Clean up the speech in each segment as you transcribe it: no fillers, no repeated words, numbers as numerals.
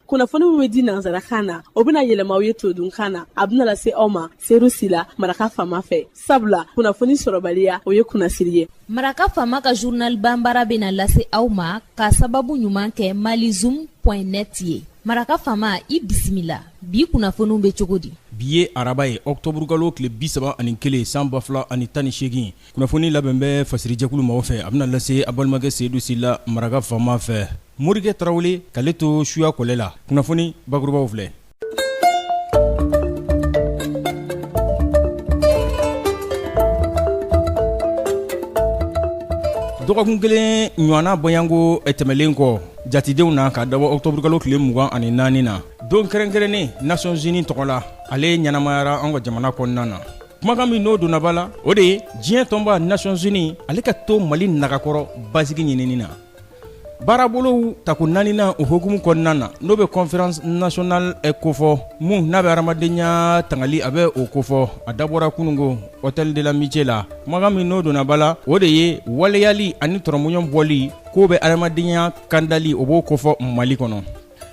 Kunnafoni min bɛ di nansarakan na, o bɛna yɛlɛma aw ye todunkan na. A bɛna lase aw ma Seru Sila, Maraka Faama fɛ. Sabula kunnafoni sɔrɔbaliya, o ye kunnasiri ye. Maraka Faama ka journal banbara bɛna lase aw ma ka sababu ɲuman kɛ malizoom point net ye. Maraka Faama, i bisimila. Bi kunnafoniw bɛ cogo di? Bi ye araba ye, ɔkutɔburukalo tile 31 san 2018. Kunnafoni labɛn bɛ fasirijɛkulu maaw fɛ, a bɛna lase a balimakɛ Seyidu Sila, Maraka Faama fɛ. Morikɛ Tarawele k'ale to suya kɔlɛ la. Kunnafoni bakurubaw filɛ. Dɔgɔkun kelen ɲɔgɔnna bɔɲɔgɔnko tɛmɛnlen kɔ jatedenw na ka dabɔ ɔkutɔburukalo tile 24 na, don kɛrɛnkɛrɛnnen Nations Unies tɔgɔ la, ale ɲɛnamayara an ka jamana kɔnɔna na. Kumakan min n'o donna ba la, o de ye diɲɛ tɔnba Nations Unies ale ka to Mali nagakɔrɔ basigi ɲinini na. Baarabolow tako naaninan o hukumu kɔnɔna na, n'o bɛ conférence nationale kofɔ, mun n'a bɛ hadamadenya tangali a bɛ o kofɔ, a dabɔra kununko hôtel de l'amitié la. Kumakan min n'o donna ba la, o de ye waleyali ani tɔrɔmɔɲɔgɔn bɔli k'o bɛ hadamadenya kandali, o b'o kofɔ Mali kɔnɔ.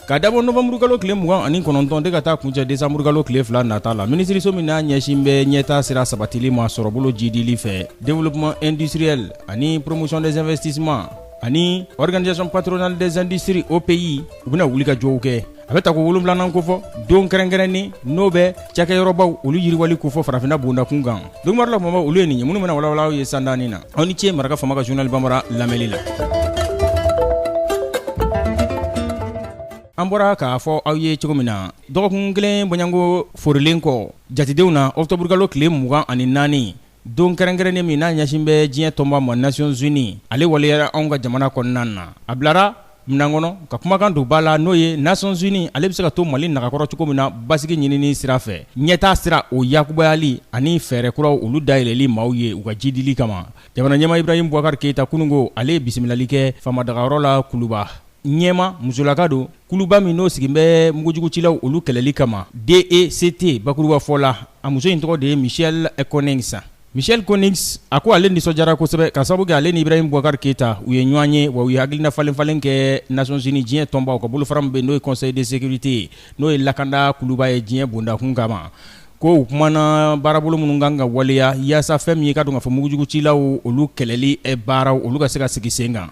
Ka dabɔ nowanburukalo tile 29 de ka taa kuncɛ desanburukalo tile 2 nata la, minisiriso min n'a ɲɛsin bɛ ɲɛtaa sira sabatili ma sɔrɔbolo jidili fɛ, développement industriel ani promotion des investissements ani organisation patronale des industries OPI, u bɛna wulikajɔw kɛ. A bɛ tako wolonwulanan kofɔ, don kɛrɛnkɛrɛnnen n'o bɛ cakɛyɔrɔbaw olu yiriwali kofɔ farafinna bondakun kan. Donkibaru la kunbabaw olu ye nin ye, minnu bɛna walawala aw ye sandanin na. Aw ni ce Maraka Faama ka journal banbara lamɛnli la. An bɔra k'a fɔ aw ye cogo min na, dɔgɔkun kelen bɔɲɔgɔnko forilen kɔ jatedenw na, ɔkutɔburukalo tile 24, don kɛrɛnkɛrɛnnen min n'a ɲɛsin bɛ diɲɛ tɔnba ma Nations Unies, ale waleyara anw ka jamana kɔnɔna na. A bilara minan kɔnɔ ka kumakan don ba la, n'o ye Nations Unies ale bɛ se ka to Mali nagakɔrɔ cogo min na basigi ɲinini sira fɛ, ɲɛtaa sira o yakubayali ani fɛɛrɛ kuraw olu dayɛlɛli maaw ye u ka jidili kama. Jamana ɲɛmaa Ibrahim Boubacar Keita kununko ale ye bisimilali kɛ famadagayɔrɔ la Kuluba. Ɲɛmaa musolaka don, kuluba min n'o sigin bɛ mugujugucilaw olu kɛlɛli kama, DECT bakurubafɔ la. A muso in tɔgɔ de ye Michèle Konings. Michèle Konings a ko ale nisɔndiyara kosɛbɛ ka sababu kɛ ale ni Ibrahim Boubacar Keita u ye ɲɔgɔn ye, wa u ye hakilina falen falen kɛ Nations Unies diɲɛ tɔnba u ka bolofara min bɛ yen n'o ye Conseil de sécurité ye, n'o ye lakanda kuluba ye diɲɛ bondakun kama. Ko u kumana baarabolo minnu kan ka waleya yaasa fɛn min ye ka dɔn k'a fɔ mugujugucilaw olu kɛlɛli baaraw olu ka se ka sigi sen kan.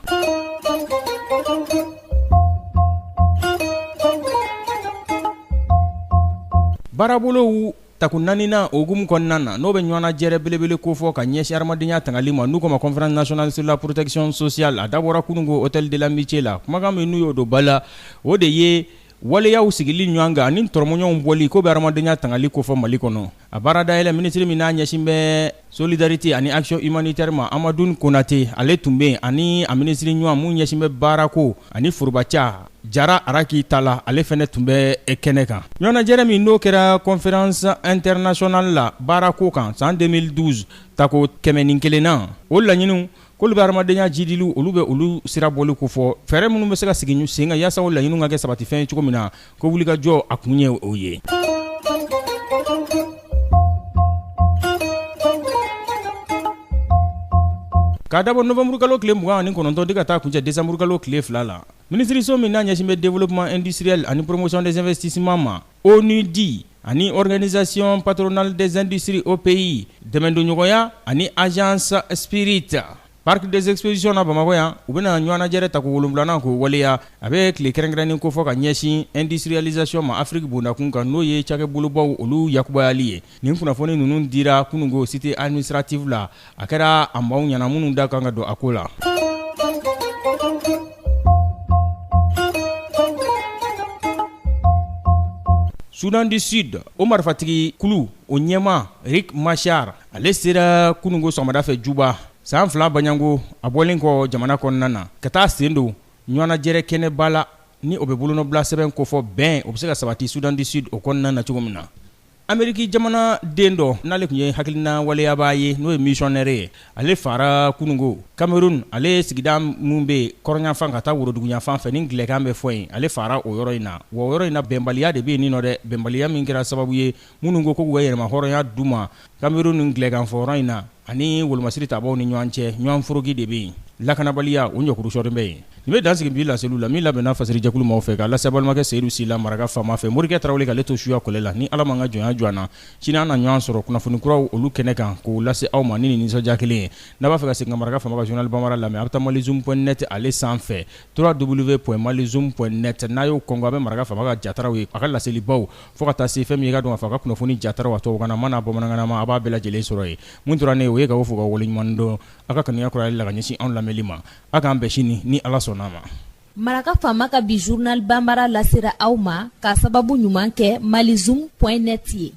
Baarabolow tako naaninan o hukumu kɔnɔna na, n'o bɛ ɲɔgɔnnajɛrɛ belebele kofɔ ka ɲɛsin hadamadenya tangali ma, n'u k'o ma conférence nationale sur la protection sociale, a dabɔra kununko hôtel de l'amitié la. Kumakan min n'u y'o don ba la, o de ye waleyaw sigili ɲɔgɔn kan ani tɔrɔmɔɲɔgɔnw bɔli k'o bɛ hadamadenya tangali kofɔ Mali kɔnɔ. A baara dayɛlɛ minisiri min n'a ɲɛsin bɛ solidarité ani action humanitaire ma, Amadoune Konate, ale tun bɛ yen, ani a minisiri ɲɔgɔn mun ɲɛsin bɛ baarako ani forobaca Jara Araki Tala, ale fana tun bɛ kɛnɛ kan. Ɲɔgɔnnajɛrɛ min n'o kɛra conférence internationale la baarako kan san 2012 tako 101nan, o laɲiniw k'olu bɛ hadamadenya jidiliw olu bɛ olu sira bɔli kofɔ, fɛɛrɛ minnu bɛ se ka sigi sen kan yaasa o laɲiniw ka kɛ sabatifɛn ye cogo min na, ko wulikajɔ a kun ye o ye. K'a dabɔ nowanburukalo tile 29 de ka taa kuncɛ desanburukalo tile 2 la, minisiriso min n'a ɲɛsin bɛ développement industriel ani promotion des investissements ma, ONUDI ani organisation patronale des industries OPI, dɛmɛdonɲɔgɔnya ani agence Spirit, Parc des expositions na Bamakɔ yan, u bɛna ɲɔgɔnnajɛrɛ tako wolonwulanan k'o waleya. A bɛ tile kɛrɛnkɛrɛnnen kofɔ ka ɲɛsin industrialisation ma Afrique bondakun kan, n'o ye cakɛbolobaw olu yakubayali ye. Nin kunnafoni ninnu dira kununko cité administrative la. A kɛra a maaw ɲɛna minnu da kan ka don a ko la. Soudan du Sud, o marifatigi kulu o ɲɛmaa Riek Machar, ale sera kununko sɔgɔmada fɛ Juba, san 2 baɲango a bɔlen kɔ jamana kɔnɔna na, ka taa sen don ɲɔgɔnnajɛrɛ kɛnɛba la, ni o bɛ bolonɔbila sɛbɛn kofɔ bɛn o bɛ se ka sabati Soudan du Sud o kɔnɔna na cogo min na. Ameriki jamana den dɔ n'ale tun ye hakilina waleyabaa ye, n'o ye missionnaire ye, ale fara kununko Cameroun, ale sigida min bɛ kɔrɔnyanfan ka taa woroduguyanfan fɛ ni anglɛkan bɛ fɔ yen, ale fara o yɔrɔ in na. Wa o yɔrɔ in na bɛnbaliya de bɛ yen nɔ dɛ, bɛnbaliya min kɛra sababu ye minnu ko k'u ka yɛrɛmahɔrɔnya d'u ma Cameroun ni anglɛkan fɔyɔrɔ in na ani wolomasiri tabaw ni ɲɔgɔn cɛ, ɲɔgɔn foroki de bɛ yen, lakanabaliya o ɲɔkuru sɔɔri bɛ yen. Nin bɛ dan sigi bi laseliw la min labɛnna fasirijɛkulu maaw fɛ k'a lase balimakɛ Seyidu Sila maraka faama fɛ Morikɛ Tarawele k'ale to suya kɔlɛ la ni Ala m'an ka jɔnya jɔ an na sini an na ɲɔgɔn sɔrɔ kunnafoni kuraw olu kɛnɛ kan k'o lase aw ma ni nin nisɔndiya kelen ye. N'a b'a fɛ ka segin ka maraka faama ka journal bambara lamɛn a bɛ taa malizoom point net ale sanfɛ www.malizoom.net n'a y'o kɔnkɔn a bɛ maraka faama ka jataraw ye a ka laselibaw fo ka taa se fɛn min ye i ka dɔn k'a fɔ a ka kunnafoni jataraw a tubabukanna ma n'a bamanankanna ma a b'a bɛɛ lajɛlen sɔrɔ yen. Mun tora ne ye o ye k'aw fo k'aw waleɲuman dɔn aw ka kanuya kurayali la ka ɲɛsin anw lamɛnli ma. Aw k'an bɛn sini ni Ala sɔnn'a ma. Maraka faama ka bi journal bambara lasera aw ma k'a sababu ɲuman kɛ malizoom point net ye.